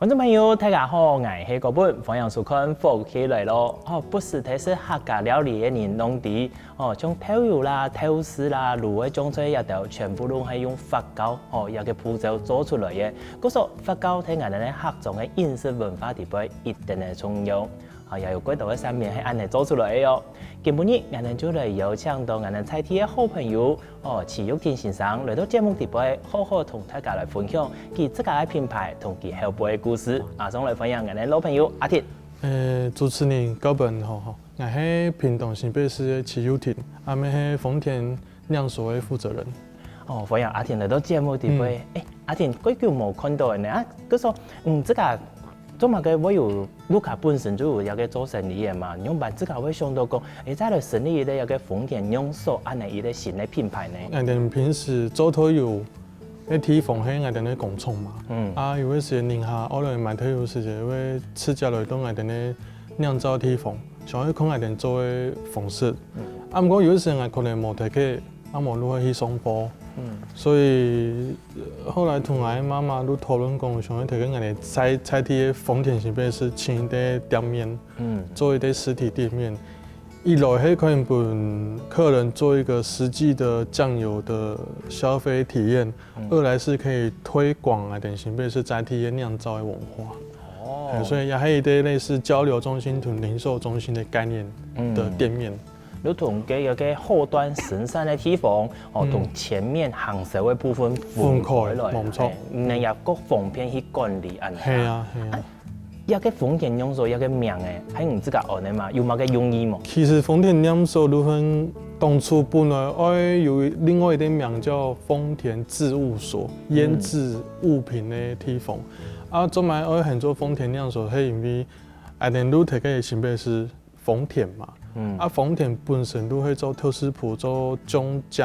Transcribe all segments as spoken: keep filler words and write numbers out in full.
觀眾朋友，大家好，𠊎係高本，歡迎收看《福氣來了》。哦，毋使係食客家料理个人攏知，哦，像豆油啦、豆豉啦、滷个醬菜，這兜全部都係用發酵，哦，這个步驟做出來个。故所發酵在𠊎等个客庄个飲食文化裡背一定个重要。啊，也有幾多个產品係恁仔做出來个哦。今晡日，𠊎等就來邀請到𠊎等在地个好朋友， 哦，徐玉婷先生來到節目裡背，好好同大家來分享佢自家个品牌同佢後背个故事。馬上來歡迎𠊎等老朋友阿婷。呃，主持人高本好，𠊎係屏東新北市个徐玉婷，啊乜係豐田釀所个負責人。哦，歡迎阿婷來到節目裡背。欸，阿婷，幾久無看到你呢？啊，故所，嗯，自家做麼个會有，屋下本身就有這个做生理个嘛，仰般自家會想到講，欸，再來成立一个這个豐田釀所恁仔一个新个品牌呢？𠊎等平時做豆油个地方係𠊎等个工廠嘛。嗯。啊，有个時節人客愛來買豆油時節，會直接來到𠊎等个釀造地方，想愛看𠊎等做个方式。啊，毋過有个時節𠊎可能無在該，啊無就會去上課。嗯。所以，呃，後來同𠊎个媽媽就討論講，想愛在該𠊎等在，在地个豐田新北市請一个店面，嗯。做一个實體店面。 一來係可以分客人做一个實際的醬油的消費體驗，嗯。二來是可以推廣𠊎等新北市在地个釀造个文化。哦。欸，所以也係一个類似交流中心同零售中心的概念的店面。嗯。就同該个後端生產个地方，哦，嗯。同前面行銷个部分分開來，分開，無錯。欸，恁仔也較方便去管理恁仔。係啊，係啊。啊， 這个豐田釀所這个名仔，係你自家安个嘛？有麼个用意無？其實豐田釀所就係當初本來愛有另外一个名叫豐田製物所，嗯。醃製物品个地方。啊，做麼个愛喊做豐田釀所，係因為𠊎等就在該新北市豐田嘛。嗯。啊，豐田本身就係做豆豉脯、做醬汁、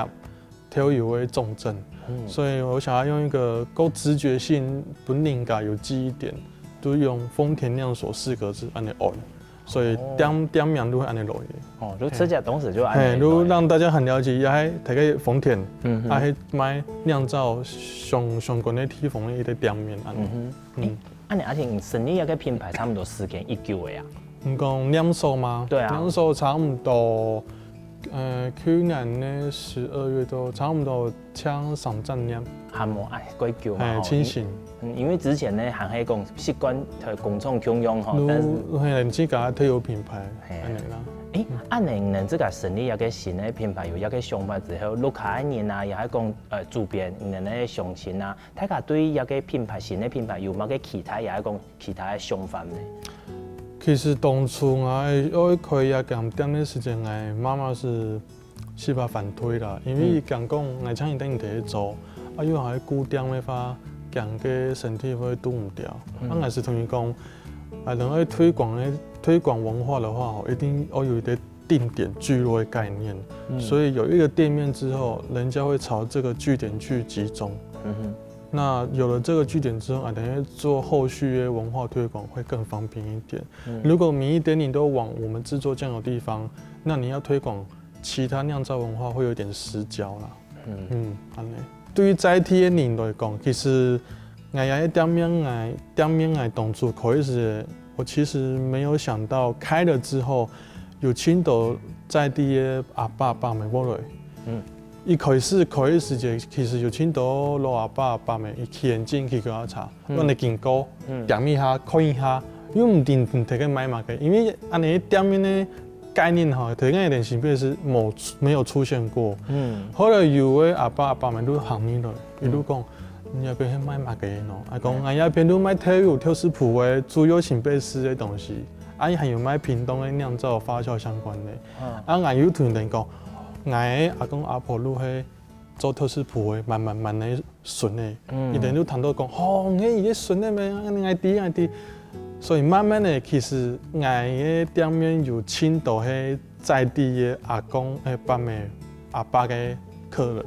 豆油个重鎮。嗯。所以我想要用一个夠直覺性，分人家有記憶點，就用豐田釀所四个字恁仔安，所以店，哦。店名就會恁仔來个。哦，就直接當時就恁仔來。嘿，就讓大家很了解，也係在該豐田，嗯哼。啊，係賣釀造相，相關个地方个一个店面恁仔。嗯哼。嗯。欸，恁仔，阿婷，你成立這个品牌差不多時間幾久个啊？你講釀所嗎？對啊。釀所差不多 呃，去年个十二月都差不多像上半年。還無，欸，幾久嘛，嘿，吼，清醒。嗯，因為之前呢，還係講習慣同工廠共樣吼，就，但是，嘿，自家个豆油品牌，嘿啊。恁仔啦。欸，嗯。恁仔，你等自家成立一个新个品牌，有一个想法之後，屋下个人啊，也係講，呃，周邊，你等个鄉親啊，大家對一个品牌，新个品牌有麼个期待，也係講 其他个想法呢？其實當初𠊎愛開這間店个時間，𠊎媽媽係十分反對啦，因為佢講𠊎請人等佢做，啊又還顧店个話，驚佢身體會顧毋著。啊𠊎係同佢講，啊，人愛推廣个，推廣文化个話吼，一定愛有一個定點聚落个概念。所以有一個店面之後，人家會朝這個據點去集中。 那有了這個據點之後，啊，等於做後續个文化推廣會更方便一點。如果每一點你都往我們製作醬油地方，那你要推廣其他釀造文化會有點失焦啦。嗯，恁仔。對於在地个人來講，其實𠊎个店面，𠊎店面𠊎當初開始，我其實沒有想到開了之後，有盡多在地个阿爸阿媽會來。 一開始，開始時節，其實有盡多老阿爸阿媽，佢騎很近去佢屋下，阮个經過，點一下，看一下，又毋知在該賣麼个，因為恁仔店面个概念吼，在𠊎等新北市無，沒有出現過。後來有个阿爸阿媽就行入來，佢就講，你這片係賣麼个喏？啊，講，𠊎這片就賣豆油、豆豉脯个，主要新北市个東西，啊，還有賣屏東个釀造發酵相關个。 啊，𠊎又同佢等講，𠊎个阿公阿婆就係做豆豉脯个，滿滿滿个孫仔。佢等就聽到講，吼，你个孫仔咩？𠊎知，𠊎知。所以慢慢个，其實𠊎个店面有盡多係在地个阿公、阿伯姆、阿伯个客人。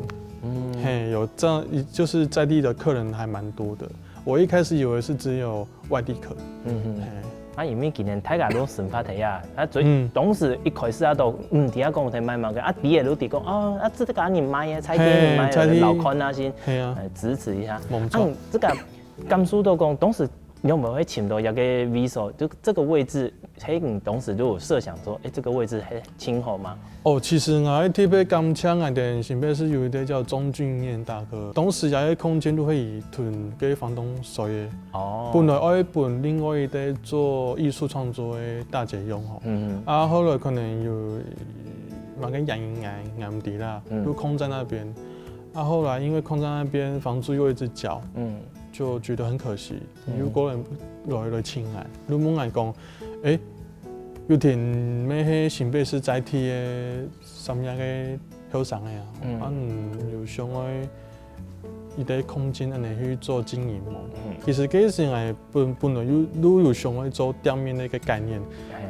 嘿，有這樣，就是在地的客人還蠻多的。我一開始以為是只有外地客。嗯哼。嘿。 啊，因為今年大家都生活在啊，啊，所以當時一開始啊都毋知啊講在賣麼个，啊，知个都知講，哦，啊，這個人賣个，在地人賣个，嘿，在地，老看啊先，嘿啊，呃，支持一下。無錯。啊，這個感受到講，當時你有無會尋到一個位所？就這個位置，嘿，你當時就有設想說，哎，這個位置還挺好嗎？哦，其實𠊎特別感謝𠊎等新北市有一個叫鍾俊彥大哥，當時這個空間就係佢同个房東所以，哦，本來愛分另外一個做藝術創作的大姐用吼，嗯，啊，後來可能有麼个原因，𠊎，𠊎毋知啦，嗯，就空在那邊。啊，後來因為空在那邊，房租又一直繳，嗯，就覺得很可惜。 有個人來來尋𠊎，就問𠊎講，誒，有聽乜係新北市在地个三亞个後生个啊，嗯，啊，你有想愛一個空間恁樣去做經營無？嗯，其實該時𠊎本本來有都有想愛做店面个一個概念，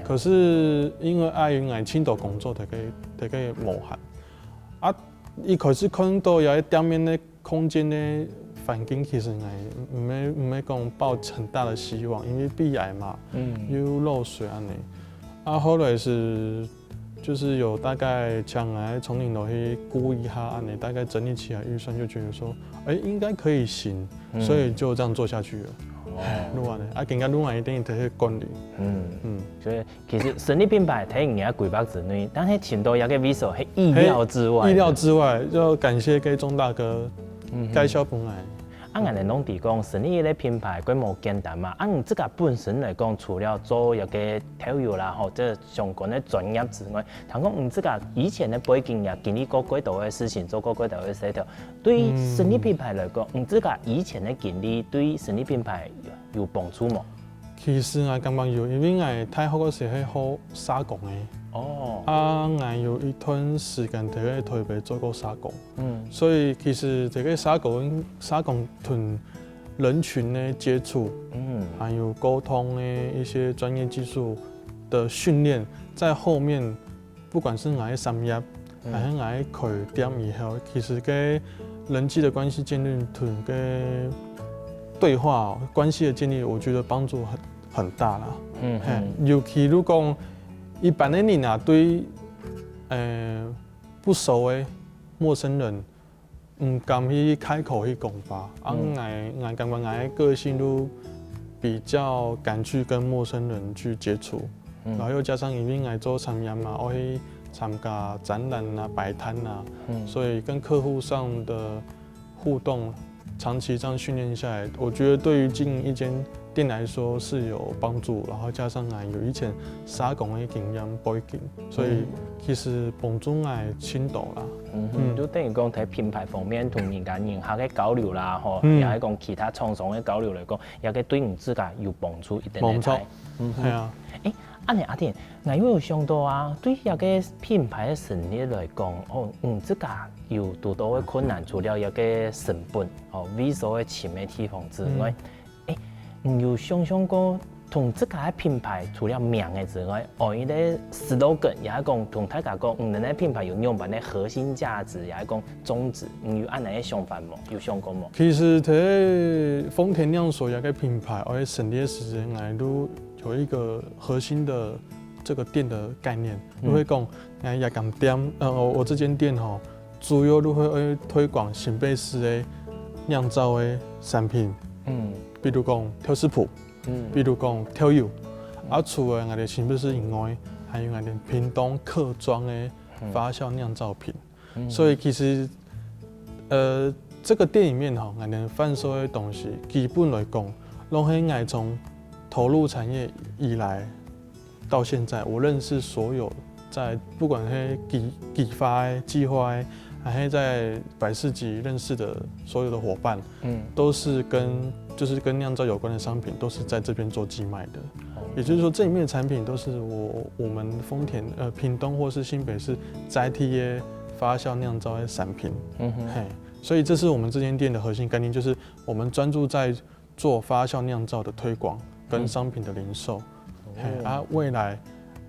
可是因為礙於𠊎盡多工作，大概大概無閒。啊，一開始看到有一店面个 空間个環境其實𠊎毋係毋係講抱很大的希望，因為壁癌嘛，嗯，又漏水恁樣。啊，後來是就是有大概請𠊎從零樓去估一下恁樣，大概整理起來預算就覺得說，哎，應該可以行，所以就這樣做下去了。哦，錄完了，啊，今天錄完一定得去管理。嗯，嗯，所以 其實成立品牌，在你个規劃之內，但係尋到一個位所係意料之外。意料之外，就感謝該鍾大哥介紹分𠊎。啊，𠊎等攏知講，成立一個品牌，佢無簡單嘛。啊，你自家本身來講，除了做一個導遊啦，吼，這相關个專業之外，聽講你自家以前个背景也經歷過幾多个事情，做過幾多个事情。對於成立品牌來講，你自家以前个經歷對成立品牌有幫助無？ 其實𠊎感覺有，因為𠊎大學个時係學社工个。哦。啊，𠊎有一段時間在該台北做過社工。嗯。所以其實這個社工，社工同人群个接觸，嗯，還有溝通个一些專業技術的訓練，在後面 不管係𠊎个產業，還係𠊎个開店以後，其實該人際个關係建立同該對話哦，關係个建立，我覺得幫助很很大啦。嗯，嘿，尤其如果一般个人啊，對，呃，不熟个陌生人， 毋敢去開口去講話。啊，𠊎𠊎感覺𠊎个個性都比較敢去跟陌生人去接觸，然後又加上因為𠊎做產業嘛，愛去參加展覽啊、擺攤啊，所以跟客戶上的互動，長期這樣訓練下來，我覺得對於經營一間店來說是有幫助，然後加上𠊎有以前社工个經驗背景， 所以其實幫助𠊎盡多啦。嗯哼，就等於講在品牌方面同人家人客个交流啦，吼，也係講其他廠商个交流來講，也个對你自家有幫助一定个。無錯。嗯哼，係啊。誒，恁樣阿田，𠊎又有想到啊，對一個品牌个成立來講，哦，你自家有堵到个困難，除了一個成本，哦，位所愛尋个地方之外， 誒，你有想像過同自家个品牌除了名个之外，哦，一個slogan，也係講同大家講，你等个品牌有仰般个核心價值，也係講宗旨，你有恁樣个想法無？有想過無？其實在豐田釀所這個品牌，愛成立个時間，𠊎都有一個核心的這個店的概念，就會講，哎，這間店，呃，我這間店吼，主要都會推廣新北市个釀造个產品。 比如講豆豉脯，比如講豆油，啊，除了𠊎等新北市以外，還有𠊎等屏東客庄个發酵釀造品。所以其實，呃，這個店裡面吼，𠊎等販售个東西，基本來講，攏係𠊎從投入產業以來 到現在，我認識所有在不管是企企劃个、計劃个，還是在百事集認識的所有的夥伴，嗯，都是跟就是跟釀造有關的商品，都是在這邊做寄賣的。也就是說，這裡面的產品都是我我們豐田呃屏東或是新北市在地个發酵釀造的產品。嗯哼，嘿，所以這是我們這間店的核心概念，就是我們專注在 做發酵釀造的推廣跟商品的零售。嘿，啊，未來，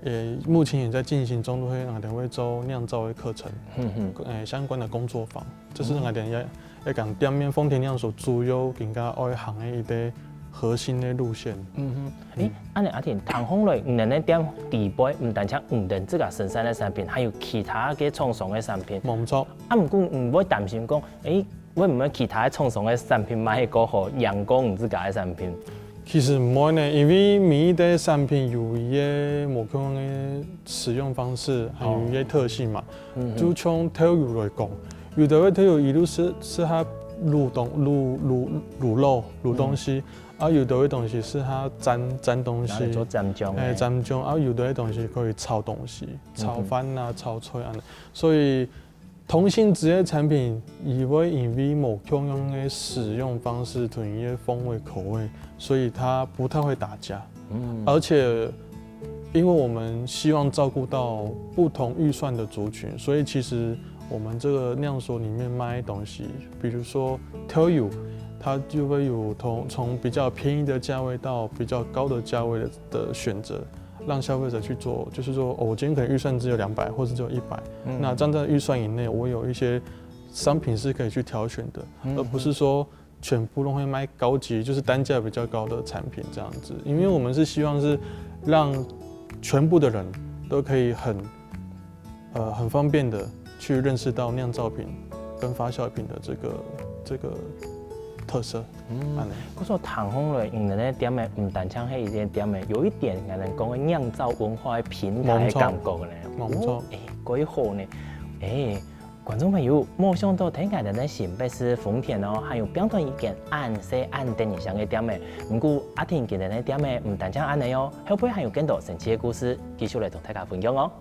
呃，目前也在進行中，都會𠊎等會做釀造的課程，嗯哼，呃，相關的工作坊，這是𠊎等也也講店面豐田釀所主要更加愛行的一個核心的路線。嗯哼，誒，恁樣阿田，聽起來，你等个店底背毋單淨你等自家生產个產品，還有其他个廠商个產品。無錯。啊，毋過你會擔心講，誒， 會毋會其他个廠商个產品賣過好，贏過你自家个產品？其實毋會呢，因為每一個產品有佢个無共樣个使用方式，還有佢个特性嘛。就像豆油來講，有兜个豆油佢就適適合滷東滷滷滷肉滷東西，啊有兜个東西適合蘸蘸東西，拿來做蘸醬个。欸，蘸醬，啊有兜个東西可以炒東西，炒飯啊、炒菜啊，所以 同性質个產品，佢會因為無共樣个使用方式同佢个風味口味，所以它不太會打架。嗯，而且，因為我們希望照顧到不同預算的族群，所以其實我們這個釀所裡面賣的東西，比如說豆油，它就會有從從比較便宜的價位到比較高的價位的的選擇，讓消費者去做，就是說，哦，我今天可能預算只有兩百，或者只有一百，那在這預算以內，我有一些商品是可以去挑選的，而不是說全部都會賣高級，就是單價比較高的產品這樣子。因為我們是希望是讓全部的人都可以很呃很方便的去認識到釀造品跟發酵品的這個這個特色。嗯，恁呢。可是聽起來，你等个店仔毋單淨係一間店仔，有一點人講个釀造文化个平台个感覺呢。無錯。哦，欸，幾好呢。欸，觀眾朋友，無想到在𠊎等个新北市豐田哦，還有變成一間恁細恁得人惜个店仔。毋過阿婷佢等个店仔毋單淨恁呢哦，後背還有更多神奇个故事，繼續來同大家分享哦。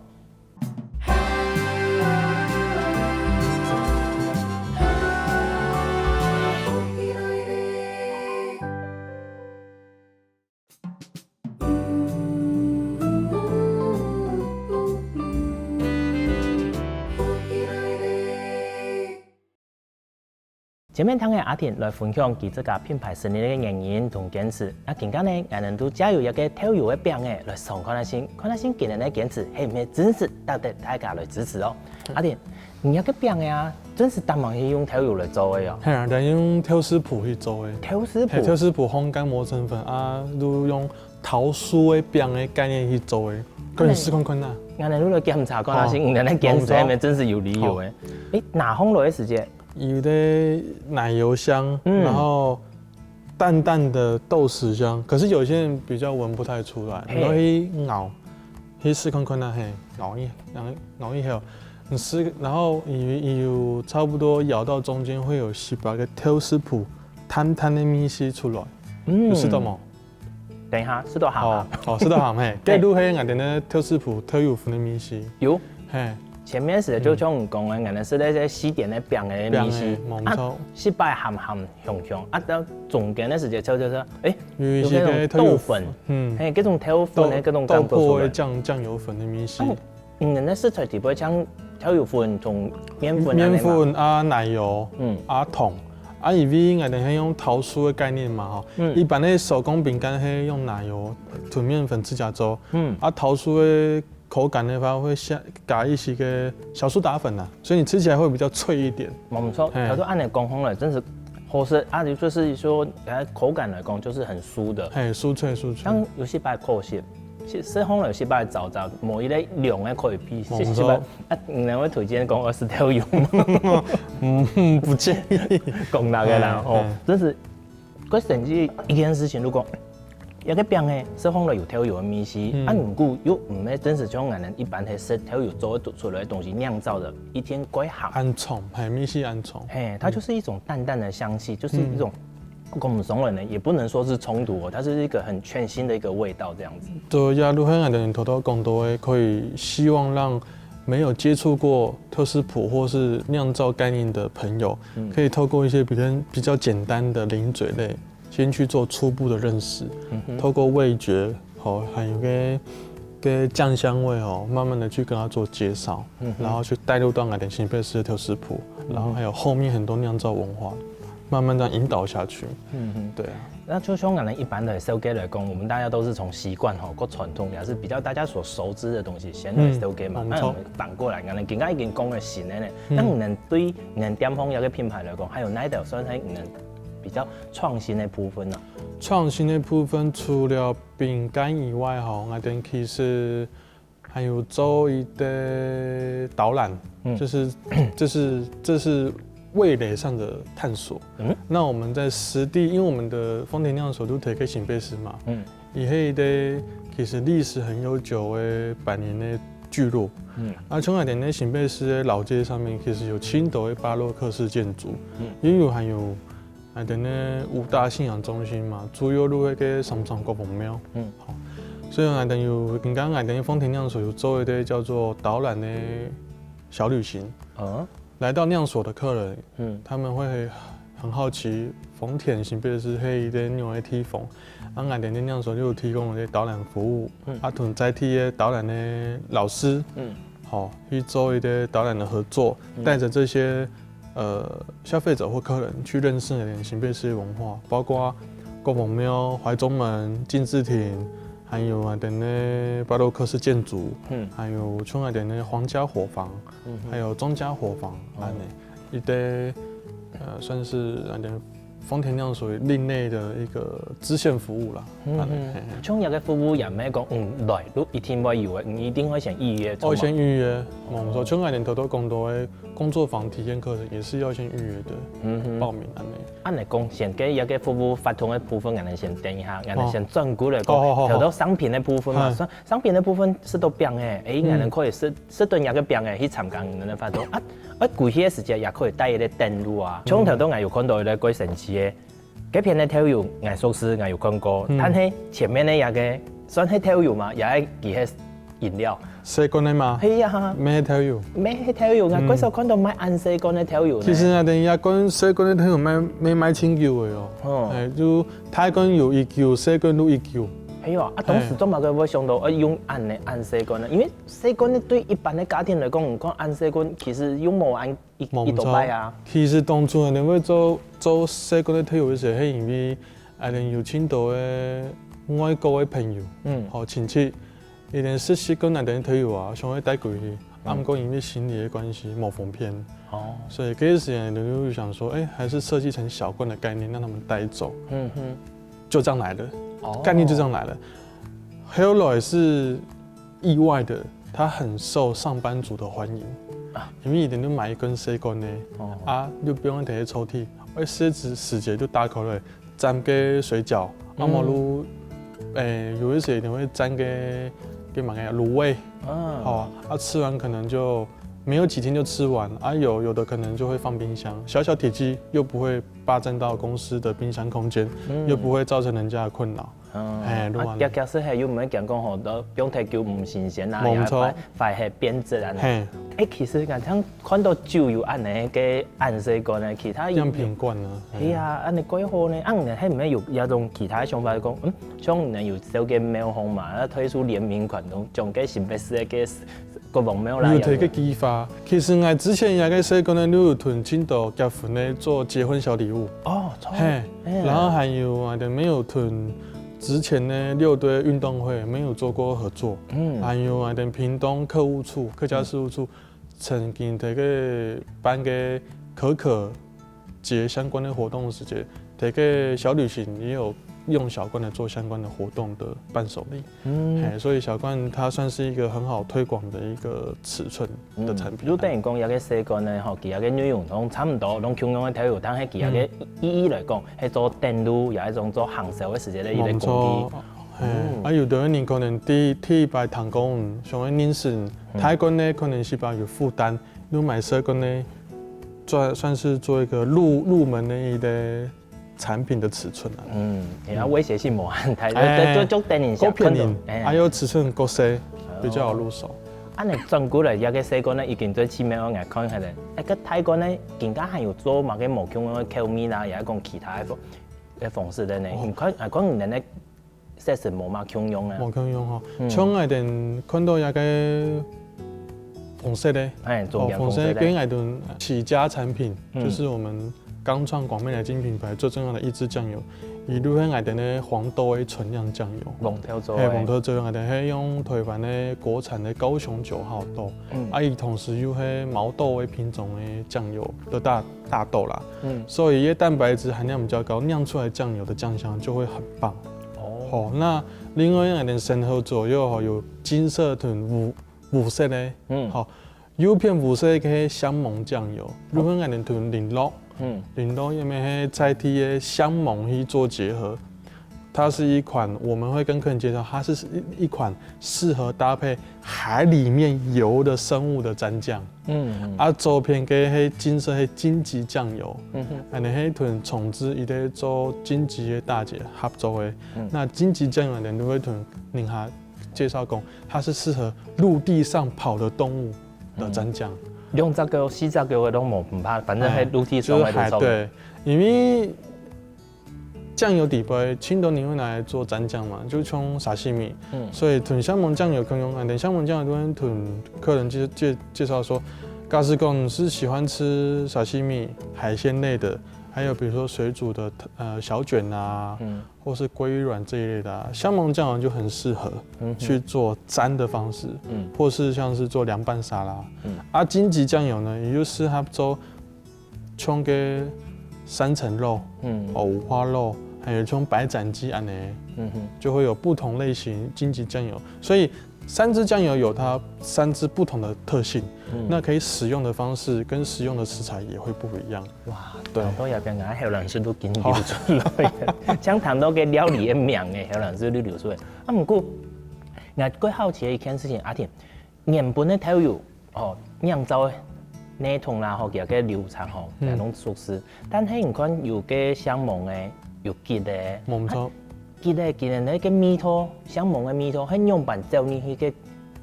前面聽个阿婷來分享佢自家品牌成立个原因同堅持，啊今下呢，𠊎等都藉由一個豆油个餅仔來嚐看下先，看下先佢等个堅持係毋係真實值得大家來支持哦。阿婷，你這個餅仔啊，真實當然係用豆油來做个哦。係啊，但用豆豉脯去做个。豆豉脯？係，豆豉脯烘乾磨成粉啊，就用 桃酥个餅个概念去做个，可以試看看啦。𠊎等就來檢查看下先，哦，你等个堅持係毋係真實有理由个？好。欸，拿上來个時節，有點奶油香，嗯，然後淡淡的豆豉香，可是有些人比較聞不太出來，嘿，你可以咬，去試看看啦，嘿，咬一咬一口，你試，然後有有差不多咬到中間會有細把个豆豉脯淡淡个味緒出來，嗯，有試到無？ 等一下，試到鹹啊。哦，哦，試到鹹嘿，對，這就係𠊎等个豆豉脯豆油粉个味緒。有，嘿，前面係就像你講个，𠊎等食个係西點个餅个味緒，餅个，無錯。啊，食起來鹹鹹香香，啊，到中間个時節就就係，欸，有一些有該種豆粉，豆油粉，嗯，嘿，該種豆粉个該種感覺出來。豆粕个醬醬油粉个味緒。啊， 嗯，該食材底背像豆油粉同麵粉恁樣嘛。麵粉啊，奶油，嗯，啊糖，啊因為𠊎等係用桃酥个概念嘛吼，嗯，一般个手工餅乾係用奶油同麵粉自家做，嗯，啊桃酥个口感的話會下加一些个小蘇打粉啊，所以你吃起來會比較脆一點。無錯，嘿，頭先恁樣講好了，真是好食啊，就是說，呃，口感來講就是很酥的，嘿，酥脆酥脆。但有時擺可惜， 食食飯有時擺燥燥，無一個量个可以比，無錯。食食飯啊，你能夠推薦講愛食豆油嗎？嗯，不建議。講那個啦，吼，嘿，嘿，真是，該甚至一件事情，如果一個餅仔食飯了有豆油个味緒，嗯，啊，毋過又毋係真實像𠊎等一般係食豆油做得出來个東西釀造个，一定會鹹。恁重，嘿，味緒恁重。嘿，它就是一種淡淡的香氣，就是一種 講毋上來呢，也不能說是衝突哦，它是一個很全新的一個味道這樣子。對，也就係𠊎等頭頭講到个，可以希望讓沒有接觸過豆豉脯或是釀造概念的朋友，嗯，可以透過一些比較比較簡單的零嘴類，先去做初步的認識，嗯哼，透過味覺，吼，還有个个醬香味哦，慢慢的去跟他做介紹，嗯哼，然後去帶入到𠊎等新北市个豆豉脯，然後還有後面很多釀造文化，慢慢這樣引導下去。嗯哼，對啊。那就像𠊎等一般的紹介來講，我們大家都是從習慣吼，過傳統，也是比較大家所熟知的東西先來紹介嘛。嗯，沒錯。那我們反過來，𠊎等今天已經講了新的呢，嗯，那你們對你們店方這個品牌來講，還有哪一條算是你們比較創新的部分呢？創新的部分，除了餅乾以外吼，𠊎等其實 還有做一個導覽，嗯，就是這是這是味蕾上的探索。嗯，那我们在实地，因为我们的丰田酿所就提个新北市嘛，嗯，也是一个其实历史很悠久的百年的聚落。嗯，啊，像𠊎等个新北市的老街上面，其实有青斗的巴洛克式建筑，嗯，也有还有 啊，等个五大信仰中心嘛，主要路个三山國王廟。嗯，好，所以啊，等于刚刚啊，等于丰田酿所有做一个叫做导览的小旅行。嗯，来到酿所的客人，嗯，他们会很好奇丰田新北市是一个怎样的地方。啊，𠊎等个酿所就有提供一个导览服务，嗯，啊，同在地的导览的老师，嗯，好，去做一个导览的合作，带着这些呃，消费者或客人去认识新北市的文化，包括国王廟、怀中门、敬字亭，还有啊等个巴洛克式建筑，嗯，还有像啊等个皇家伙房，嗯，还有庄家伙房，哦，安呢，一个呃算是啊等丰田酿所另类的一个支线服务啦。嗯，像这个服务也毋係讲嗯来就一定会有个，你一定会先预约。哦，先预约，我们说像啊等头头讲到个 工作坊体验课程也是要先预约的，嗯哼，报名安呢。安呢讲，先个一个服务发通个部分，安呢先等一下，安呢先转过来讲，好好好好，聊到商品个部分嘛，商商品个部分是都变个，诶，安呢可以是是等一个变个去参加你们的活动啊，啊，过去个时间也可以带一个等路啊，从头到尾有看到一个过神奇个。 該片个豆油，𠊎熟識，𠊎有看過，但係前面个那個算係豆油嗎？也係佢係飲料？細罐个嘛？係啊，毋係豆油。毋係豆油，𠊎過少看到賣恁細罐个豆油呢。其實啊，等一下罐細罐个豆油賣，賣賣盡久个哦。哦，誒，就大罐有一九，細罐都一九。係啊，啊，當時做麼个會想到愛用恁呢恁細罐呢？因為細罐个對一般个家庭來講，你看恁細罐其實又無恁 一一多擺啊。其實當初𠊎兜會做做細罐个豆油个時，係因為𠊎兜有盡多个外國个朋友，嗯，吼親戚，佢兜食習慣𠊎兜个豆油啊，想愛帶過去，啊毋過因為行李个關係無方便，哦，所以該時𠊎兜就想說，哎，還是設計成小罐的概念，讓他們帶走，嗯哼，就這樣來了，哦，概念就這樣來了。後來是 意外的，它很受上班族的歡迎，啊，因為佢兜就買一罐細罐个，哦，啊，就放在抽屜，哎，時節時節就打開來，沾个水餃，啊無就，誒，有一些佢兜會沾个个麼个滷味，啊，哦，啊，吃完可能就沒有幾天就吃完，啊，有有的可能就會放冰箱，小小體積又不會霸佔到公司的冰箱空間，又不會造成人家的困擾。 嗯，哎，啊，夾夾食係又毋會驚講吼，都放忒久毋新鮮啊，也壞壞係變質啊。嘿，哎，其實𠊎常看到酒有恁呢个恁細罐呢，其他有樣品罐啊，係啊，恁呢蓋好呢，啊，你係毋係有那種其他想法講，嗯，像你有做个廟方嘛，啊推出聯名款，將該新北市个 國王廟啦，有提个計畫。其實𠊎之前也个細罐呢，就有同盡多結婚个做結婚小禮物。哦，嘿，然後還有啊，就沒有同之前的六堆運動會沒有做過合作。嗯，還有啊，等屏東客務處、客家事務處曾經在个辦个可可 節相關的活動時節，這個小旅行也有用小罐來做相關的活動的伴手禮。嗯，嘿，所以小罐它算是一個很好推廣的一個尺寸的產品。就等於講，這個細罐呢，吼，佢這個內容都差不多，攏共樣个豆油，但係佢這個意義來講，係做等路，也係一種做行銷个時節个一個工具。無錯，嘿，啊，有的人可能第第一擺聽講，想要認識，大罐呢可能係比較有負擔，你買細罐呢， 算算是做一個入入門的一個產品的尺寸啊。嗯，然後威脅性無恁大，就就等一下，夠便宜，還有尺寸夠細，比較好入手。恁呢轉過來，這個細罐呢，已經對市面上來看下咧。哎，該大罐呢，今下還有做麼个無共樣个口味啦，也係講其他个方个方式个呢？你看，哎，看你个 色係無嘛共樣啊。無共樣吼，像𠊎兜看到這個紅色个，哎，中間紅色个，紅色个𠊎兜起家產品，就是我們剛創廣美來金品牌最重要的一支醬油，佢就係𠊎兜个黃豆个純釀醬油。黃豆做个，嘿，黃豆做个，𠊎兜係用台灣个國產个高雄九號豆，啊，佢同時又係毛豆个品種个醬油的大大豆啦，所以佢个蛋白質含量比較高，釀出來醬油的醬香就會很棒。 哦，那另外一點先後左右吼，有金色同烏烏色个，嗯，吼，右片烏色个係香芒醬油，如果𠊎等同零落，嗯，零落因為係在地个香芒去做結合，它是一款我們會跟客人介紹，它是一一款適合搭配海裡面游的生物的蘸醬。嗯，嗯，啊，左片个係金色係金桔醬油，嗯哼，恁呢係同種子一个做金桔个大姐合作个。嗯，那金桔醬油呢，就會同人家介紹講，它是適合陸地上跑的動物的蘸醬。兩隻腳、四隻腳个都無毋怕，反正係陸地上个都上。哎，就是海，對，因為醬油底杯，盡多人會拿來做蘸醬嘛，就像沙西米。嗯，所以同香芒醬油共樣，嗯，同香芒醬油都會同客人介介介紹說，假使講你是喜歡吃沙西米海鮮類的，還有比如說水煮的呃小卷啊，嗯，或是鮭魚卵這一類的啊，香芒醬油就很適合，嗯哼，去做蘸的方式，嗯，或是像是做涼拌沙拉，嗯，啊，金桔醬油呢，也就適合做像个三層肉，嗯，哦，五花肉，還有像白斬雞恁呢，嗯哼，就會有不同類型金桔醬油。所以三支醬油有它三支不同的特性，嗯，那可以使用的方式跟使用的食材也會不一樣。哇，對，講到這片，𠊎口水都緊流出來了。像談到个料理个名欸，口水都流出來。啊，毋過，𠊎較好奇个一件事情，阿婷，原本个豆油，哦，釀造个系統啦，吼，佢个流程吼，嗯，𠊎攏熟識。但係你看有个香芒个，有桔个，無錯。啊，桔个，桔个該个味道，香芒个味道，係仰般走入去个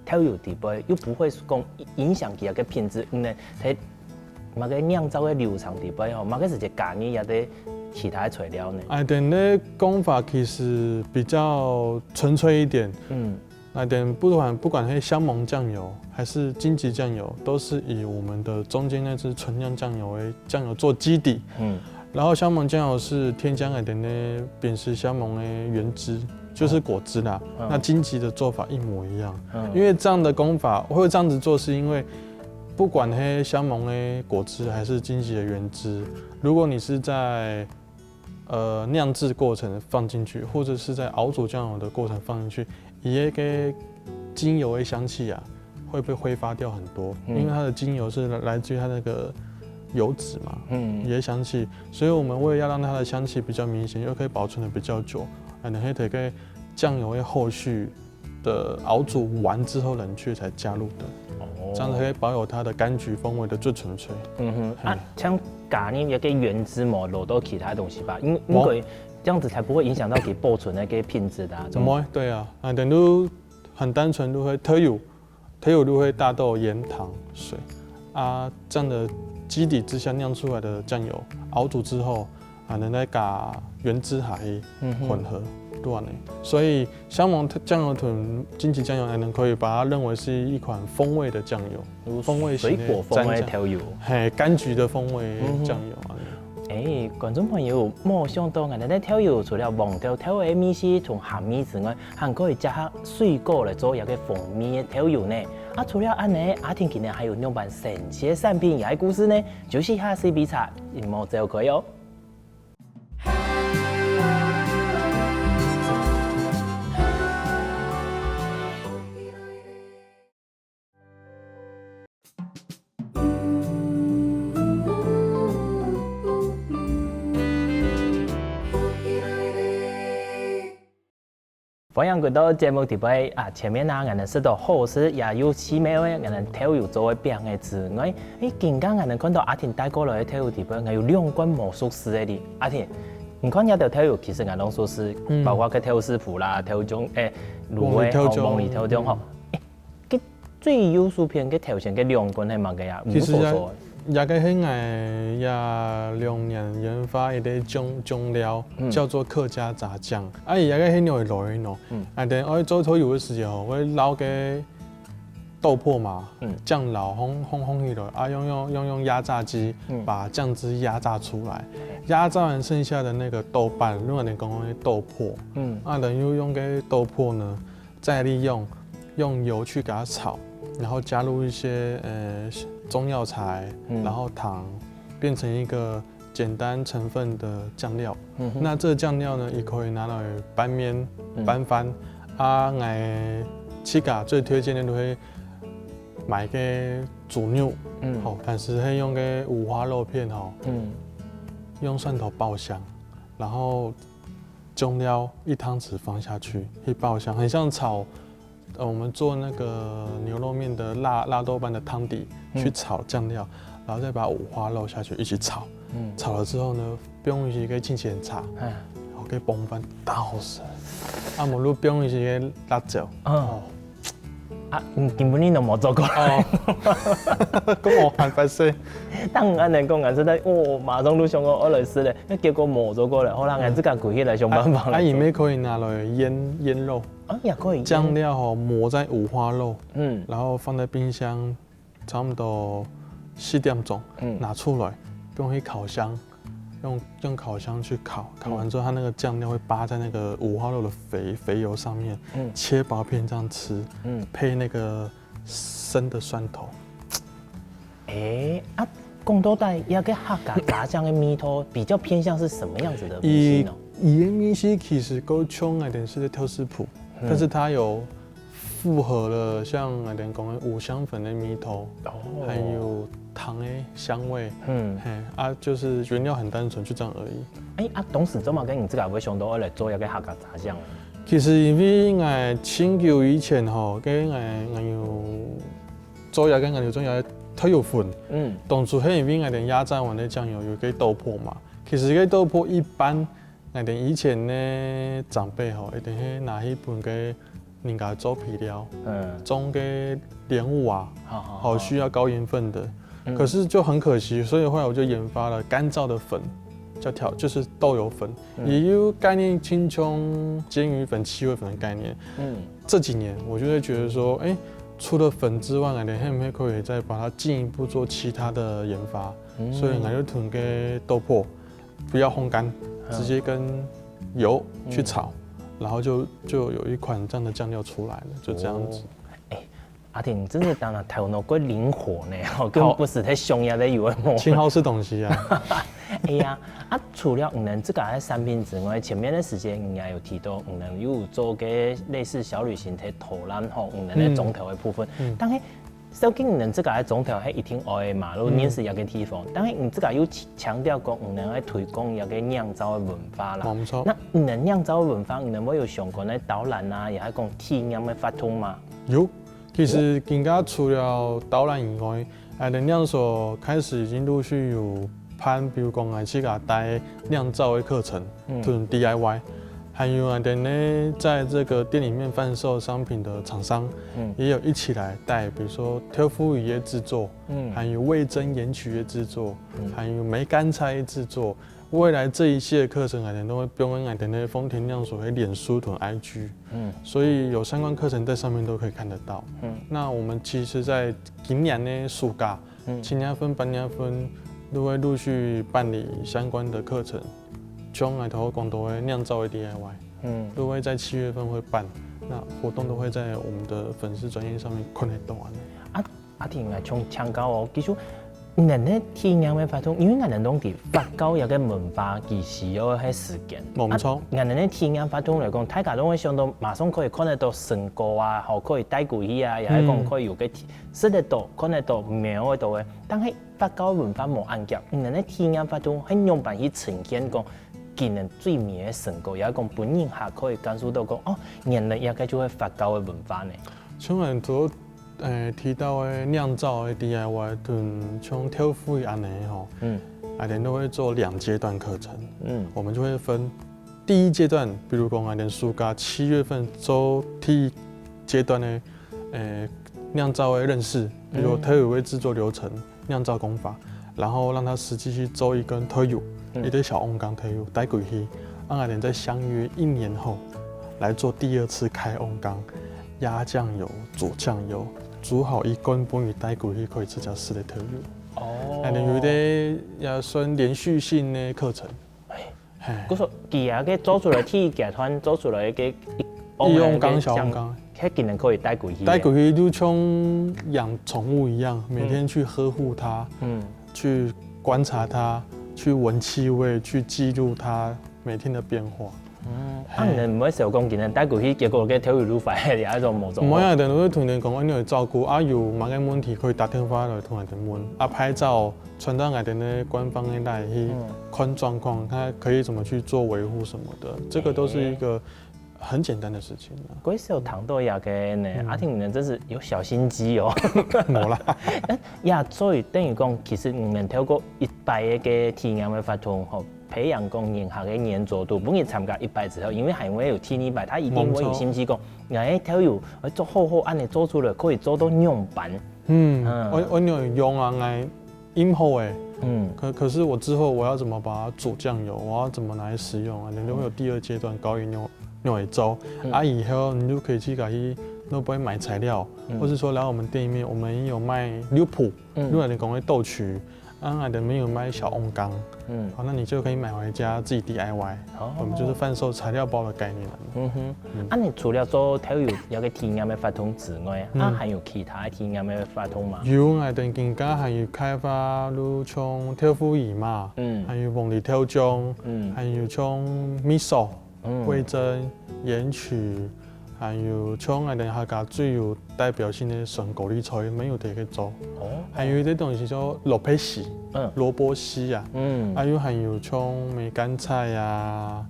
豆油底背，又毋會講影響佢个品質，因為在麼个釀造个流程底背吼，麼个時節加入一息其他个材料呢？哎，對，該講法其實比較純粹一點。嗯。 來點不管不管係香芒醬油還是金桔醬油，都是以我們的中間那支純釀醬油為醬油做基底。嗯，然後香芒醬油是添加一點點冰絲香芒的原汁，就是果汁啦。嗯，那金桔的做法一模一樣，嗯，因為這樣的工法會這樣子做，是因為不管係香芒的果汁還是金桔的原汁，如果你是在呃，釀製過程放進去，或者是在熬煮醬油的過程放進去，佢个精油的香氣啊，會被揮發掉很多，嗯，因為它的精油是來來自於它那個油脂嘛，嗯，佢个香氣，所以我們為了要讓它的香氣比較明顯，又可以保存的比較久，啊，你還得給醬油的後續的熬煮完之後冷卻才加入的，哦，這樣才可以保有它的柑橘風味的最純粹。嗯哼，啊，嘿，像加入一个原汁無落到其他東西吧，因因為這樣子才不會影響到佢保存个品質的啊。毋會，對啊，啊，等於很單純，就係豆油，豆油就係打到鹽、糖、水，啊，這樣的基底之下釀出來的醬油，熬煮之後， 啊，恁樣加原汁下去混合，就恁樣。所以香芒醬油同金桔醬油，恁樣可以把它認為是一款風味的醬油，風味型的水果風味醬醬油。嘿，柑橘的風味醬油啊。欸，觀眾朋友，無想到𠊎等个豆油除了黃豆豆个味緒同鹹味之外，還可以加下水果來做一个風味个豆油呢。啊，除了恁樣，阿婷今日還有仰般神奇个產品也係故事呢？就係下四杯茶，毋好走開哦。 歡迎回到節目底背啊！前面啊，𠊎等食到好食也有趣味个，𠊎等豆油做个餅个之外，欸，今下𠊎等看到阿婷帶過來个豆油底背，還有兩罐無熟識个哩。阿婷，你看這兜豆油，其實𠊎攏熟識，嗯，包括个豆豉脯啦、豆漿，欸，滷味，黃梨豆漿，哦，黃梨豆漿吼。欸， 該最右手片个頭前个兩罐係麼个啊？其實也，無所謂。也个係𠊎也兩年研發一个醬，醬料，嗯，叫做客家炸醬。啊，佢也个係仰般來个呢？嗯，啊，等愛做豆油个時節吼，會撈个豆粕嘛，嗯，醬撈烘，烘，烘起來，啊，用，用，用，用壓榨機，嗯，把醬汁壓榨出來。壓榨完剩下的那個豆瓣，用𠊎等講个豆粕，嗯，啊，等於用个豆粕呢， 再利用，用油去給它炒，然後加入一些，呃，中藥材，嗯，然後糖，變成一個簡單成分的醬料。嗯哼。那這個醬料呢，也可以拿來拌麵、嗯，拌飯。啊，𠊎自家最推薦的就係買个豬肉，嗯，吼，但是係用个五花肉片吼，嗯，用蒜頭爆香，然後醬料一湯匙放下去，去爆香，很像炒，呃，我們做那個牛肉麵的辣，辣豆瓣的湯底，嗯，去炒醬料，然後再把五花肉下去一起炒，嗯，炒了之後呢，放一些个青青茶，嗯，然後給燜飯，當好食。啊，無就放一些个辣椒，嗯，哦，啊，嗯，根本你都無做過。哦，跟我還發生。當然恁樣講，𠊎實在，哦，馬上就想講，哦，來食咧，那結果無做過咧，好啦，嗯，𠊎自家回去來想辦法來做。啊，啊，也可以拿來醃，醃肉。啊，也可以醃。醬料吼，抹在五花肉，嗯，然後放在冰箱，差不多四點鐘，嗯，拿出來，放去烤箱，用，用烤箱去烤，烤完之後，它那個醬料會巴在那個五花肉的肥，肥油上面，嗯，切薄片這樣吃，嗯，配那個生的蒜頭。欸，啊，講到底，這个客家炸醬的味道比較偏向是什麼樣子的味緒呢？佢，佢个味緒其實較像一點是豆豉脯，嗯，但是它有複合了像𠊎等講个五香粉的味道，哦，還有糖的香味，嗯，嘿，啊，就是原料很單純，就這樣而已。欸，啊，當時做麼个你自家會想到愛來做一个客家炸醬呢？其實因為𠊎盡久以前吼，跟𠊎，𠊎有做一个，𠊎有做一个豆油粉，嗯，當初係因為𠊎等壓榨完的醬油有个豆粕嘛，其實个豆粕一般 𠊎等以前呢，長輩吼，一定係拿去分个人家做肥料，嗯，種个蓮霧啊，好，好，好，好。需要高鹽分的。嗯。可是就很可惜，所以後來我就研發了乾燥的粉，叫調，就是豆油粉，嗯，也有概念，親像煎魚粉、七味粉的概念。嗯。這幾年我就會覺得說，欸，除了粉之外，𠊎等係不是可以再把它進一步做其他的研發？嗯。所以𠊎就同个豆粕， 不要烘乾，嗯，直接跟油去炒，嗯，然後就，就有一款這樣的醬料出來了，就這樣子。哦。欸，阿婷，真的當然頭腦夠靈活呢，吼，根本毋係在想這个有的無的。盡好食東西啊。哎呀，啊，除了你等自家个產品之外，前面个時間你也有提到，你等有做个類似小旅行在導覽吼，你等个，嗯，莊頭个部分。嗯。但係 紹介你等自家个莊頭係一定愛个嘛，就認識這个地方。嗯。但係你自家又強調講，你等愛推廣這个釀造个文化啦。無錯。該你等釀造个文化，你等會有相關个導覽啊，也係講體驗个活動嘛？有，其實今下除了導覽以外，𠊎等釀所開始已經陸續有辦，比如講𠊎自家帶釀造个課程，嗯，同D I Y。 還有啊，𠊎等呢，在這個店裡面販售商品的廠商，嗯，也有一起來帶，比如說豆腐乳的製作，嗯，還有味噌鹽麴的製作，嗯，還有梅乾菜的製作。未來這一系列課程，𠊎等都會放在𠊎等个豐田釀所个臉書同I G，嗯，所以有相關課程在上面都可以看得到。嗯，那我們其實在今年呢，暑假， 嗯，七月份、八月份都會陸續辦理相關的課程，像𠊎頭先講到个釀造个D I Y，嗯，都會在七月份會辦，那活動都會在我們的粉絲專頁上面看得到恁呢。啊，阿婷啊，像請教哦，其實恁呢體驗个活動，因為恁呢東西發酵一个文化，其實要係時間。無錯。啊，恁呢體驗活動來講，大家都會想到馬上可以看得到成果啊，吼，可以帶過去啊，也係講可以有个體 食得到、看得到、摸得到个，但係發酵文化無恁遽，你等个體驗活動係仰般去呈現講，今年最尾个成果，也係講分人客可以感受到講，哦，原來這个就係發酵个文化呢。像恁多，呃，提到个釀造个D I Y，同像豆腐乳恁呢吼，嗯，𠊎等都會做兩階段課程，嗯，我們就會分第一階段，比如講𠊎等暑假七月份做第一階段个 呃，釀造个認識，比如豆油个製作流程、釀造工法，然後讓他實際去做一根豆油，嗯，一个小甕缸豆油帶過去，讓𠊎等再相約一年後來做第二次開甕缸，壓醬油、煮醬油，煮好一罐分佢帶過去可以自家食个豆油。哦，恁呢有一个也算連續性个課程。 嘿。故所，佢啊个做出來第一階段做出來个一，一甕缸小甕缸，該竟然可以帶過去个。帶過去就像養寵物一樣，每天去呵護牠，嗯，去觀察牠，去聞氣味，去記錄牠每天的變化。嗯，啊，你毋會想講今日帶過去，結果該豆油就壞了，還係無做好？毋會啊，等會同人講，恁樣照顧啊，有麼个問題可以打電話來同人問。啊，拍照傳到𠊎等个官方个line去看狀況，看可以怎麼去做維護什麼的，這個都是一個很簡單的事情啊。過少聽到這個呢，阿婷呢，真是有小心機哦。無啦。也所以等於講，其實你們透過一擺个體驗个活動吼，培養講人客个黏著度，本來參加一擺之後，因為還會有第二擺，他一定會有心機講，哎，豆油，哎，做好好，恁樣做出來可以做到仰般。嗯，嗯。我我有用啊，𠊎印好欸。嗯。可可是我之後我要怎麼把它煮醬油？我要怎麼拿來使用啊？你就會有第二階段，教你仰仰仔做。嗯。啊，以後你就可以去家己那邊買材料，嗯。或是說來我們店裡面，我們也有賣六普，嗯。六普講个豆豉，啊，𠊎等也有賣小甕缸。嗯。好，那你就可以買回家自己D I Y。哦。我們就是販售材料包的概念。嗯哼。嗯。啊，你除了做豆油這個體驗个活動之外，啊，嗯。還有其他个體驗个活動嗎？有，𠊎等今下還有開發，就像豆腐乳嘛，嗯。還有鳳梨豆漿，嗯。還有像miso，嗯。味噌、鹽曲，還有像𠊎等客家最有代表性个酸高麗菜，乜有在該做。哦。還有一個東西叫蘿蔔絲，嗯。蘿蔔絲啊。嗯。還有還有像梅干菜啊，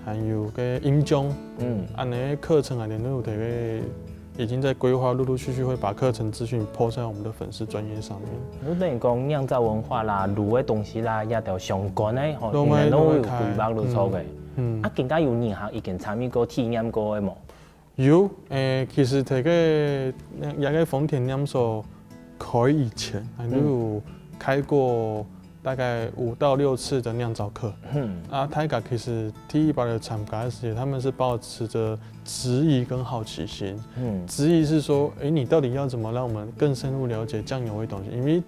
還有个飲醬。嗯。恁樣个課程啊，𠊎等都有在該，已經在規劃，陸陸續續會把課程資訊po在我們的粉絲專頁上面。就等於講釀造文化啦、滷个東西啦，這兜相關个吼，都會，你們都有規劃，都有做个。嗯。嗯。啊，今下有人客已經參與過、體驗過个無？有，欸，其實在該，這個豐田釀所開以前，啊，嗯。就有開過大概五到六次的釀造課。嗯。啊，大家其實第一擺來參加的時候，他們是抱持著質疑跟好奇心。嗯。質疑是說，欸，你到底要怎麼讓我們更深入了解醬油的東西？因為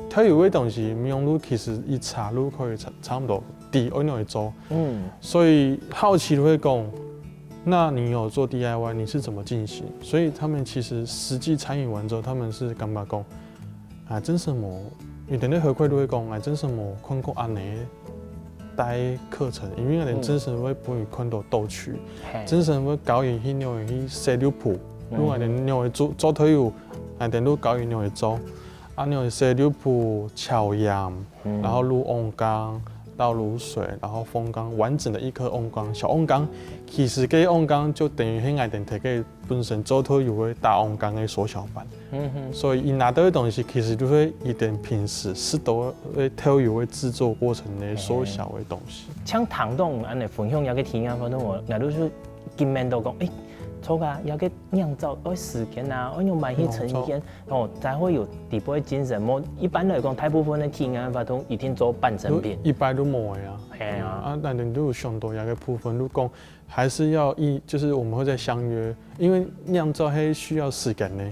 豆油个東西，毋用滷其實一查滷可以差差不多知愛仰仔做。嗯。所以好奇就會講，那你有做D I Y，你是怎麼進行？所以他們其實實際參與完之後，他們是感覺講，啊，真係無，有兜个回饋就會講，啊，真係無看過恁樣个帶課程，因為𠊎等真係會分佢看到豆豉，嘿。真係會教佢去仰仔去洗豆腐，嗯。如果𠊎等仰仔做做豆油，𠊎等就教佢仰仔做。 啊，仰仔洗豆腐、樵鹽，嗯。然後滷甕缸、倒滷水，然後風缸，完整的一顆甕缸，小甕缸。其實該甕缸就等於係𠊎等在該本身做豆油个大甕缸个縮小版。嗯哼。所以佢拿到个東西，其實就係佢等平時食到个豆油个製作過程个縮小个東西。像聽到恁樣分享這個體驗，反正𠊎𠊎就係感覺到講，欸，著啊，這個釀造愛時間啊，愛仰般去呈現。 哦，才會有底背个精神。無，一般來講，大部分个體驗活動一定做半成品。一般都無个啊。嘿啊。啊，但你都有想到這個部分，就講還是要一，就是我們會再相約，因為釀造係需要時間的，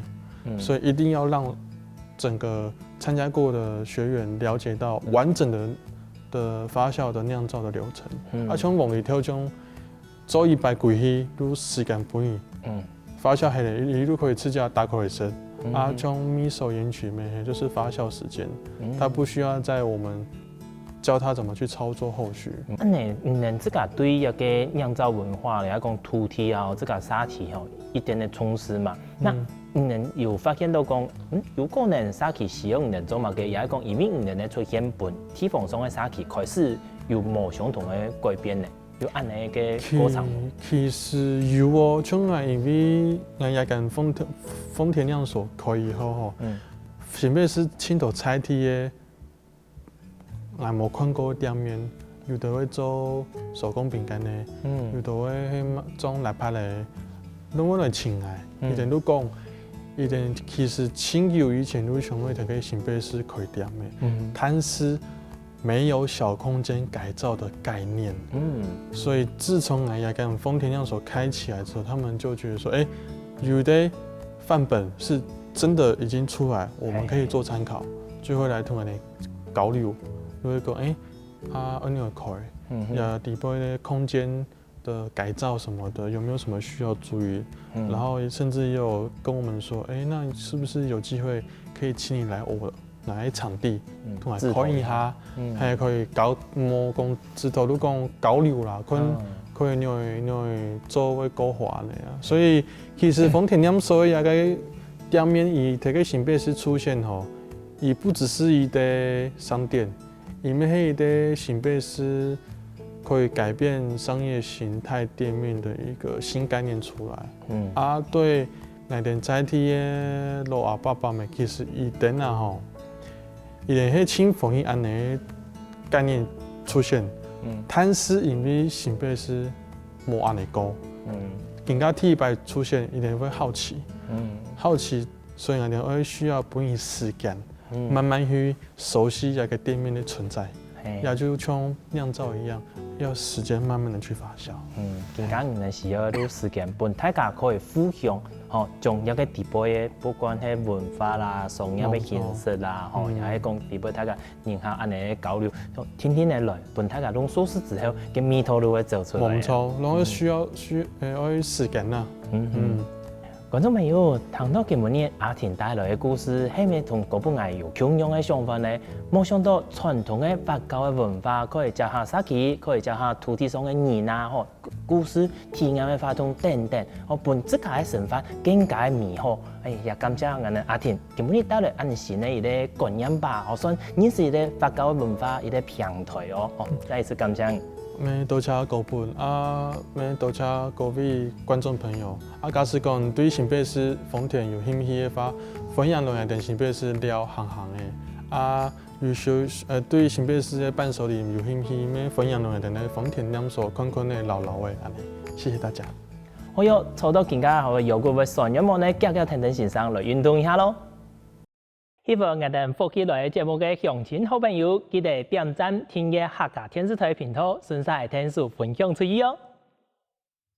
嗯。所以一定要讓整個參加過的學員了解到完整的的發酵的釀造的流程。嗯。啊，像鳳梨豆漿，做一擺歸去，就時間分佢。嗯。 發酵下來，一路可以直接打開來食。嗯哼。啊，像miso鹽曲乜係，就是發酵時間，嗯。它不需要在我們教他怎麼去操作後續。嗯，恁樣，你等自家對這個釀造文化，來講土地啊，這個社區吼，一定个重視嘛。那，嗯。你等有發現到講，嗯，有可能社區需要你等做麼个，也係講，因為你等个出現，分地方上个社區開始有無相同个改變呢？ 有恁樣个過程無？其，其實有哦，像𠊎因為𠊎這間豐田，豐田釀所開以後吼，嗯。新北市盡多在地个，𠊎無看過个店面，有个會做手工餅乾个，嗯。有个會係賣，裝粄粑个，攏會來尋𠊎。嗯。佢等就講，佢等其實盡久以前就想愛在該新北市開店个，嗯。但是 沒有小空間改造的概念。嗯。所以自從𠊎這間豐田釀所開起來之後，他們就覺得說，欸，有个範本是真的已經出來，我們可以做參考，就會來同𠊎等交流，就會講，欸，啊，恁樣開，嗯哼。也底背个空間 的改造什麼的，有沒有什麼需要注意？嗯。然後甚至也有跟我們說，欸，那是不是有機會可以請你來我哪一場地，嗯，同𠊎看一下，指導一下。嗯。還可以交，莫講指導，就講交流啦，看，嗯。可以仰仔仰仔做會較好恁仔啊。所以其實豐田念所个這個店面，佢在該新北市出現吼，佢毋只係一個商店，佢乜係一個新北市可以改變商業形態店面的一個新概念出來。嗯。啊，對𠊎兜在地个老阿伯伯們，其實佢兜啊吼，佢兜係盡歡喜恁仔个概念出現。嗯。但是因為新北市無恁仔過，嗯。更加第一擺出現，佢兜會好奇。嗯。好奇，所以𠊎兜愛需要分佢時間，嗯。慢慢去熟悉這個店面的存在。嘿。也就像釀造一樣，要時間慢慢的去發酵。嗯，對。今日呢，需要有時間分大家可以互相，吼，將這個底背个，不管係文化啦、商業个形式啦，吼，嗯。也係講底背大家人客恁仔个交流，定定仔來，分大家用熟事之後，个味道就會走出來。無錯，然後需要，需，呃，愛時間啦。嗯嗯。嗯。 觀眾朋友，聽到今晡日阿婷帶來个故事，係毋係同過分𠊎有共樣个想法呢？無想到傳統个佛教个文化，可以接下社區，可以接下土地上个人啊，吼，故事、體驗个活動等等，吼，分自家个生活更加个美好。哎，也感謝𠊎等阿婷今晡日帶來恁新个一個觀念吧，吼，算認識一個佛教个文化一個平台哦。吼，再一次感謝你。 乜多謝各位，啊，乜多謝各位觀眾朋友。啊，假使講對新北市豐田有興趣个話，歡迎來𠊎兜新北市尞行行仔。啊，有需，呃，對新北市个伴手禮有興趣，乜歡迎來𠊎兜个豐田念所看看仔、尞尞仔恁仔。謝謝大家。好喲，坐到今下，好，有各位算有無呢？遽遽跈等先生來運動一下囉。 喜歡𠊎兜福氣來了節目个鄉親好朋友，記得點讚、訂閱客家電視台頻道，順續同手分享出去哦。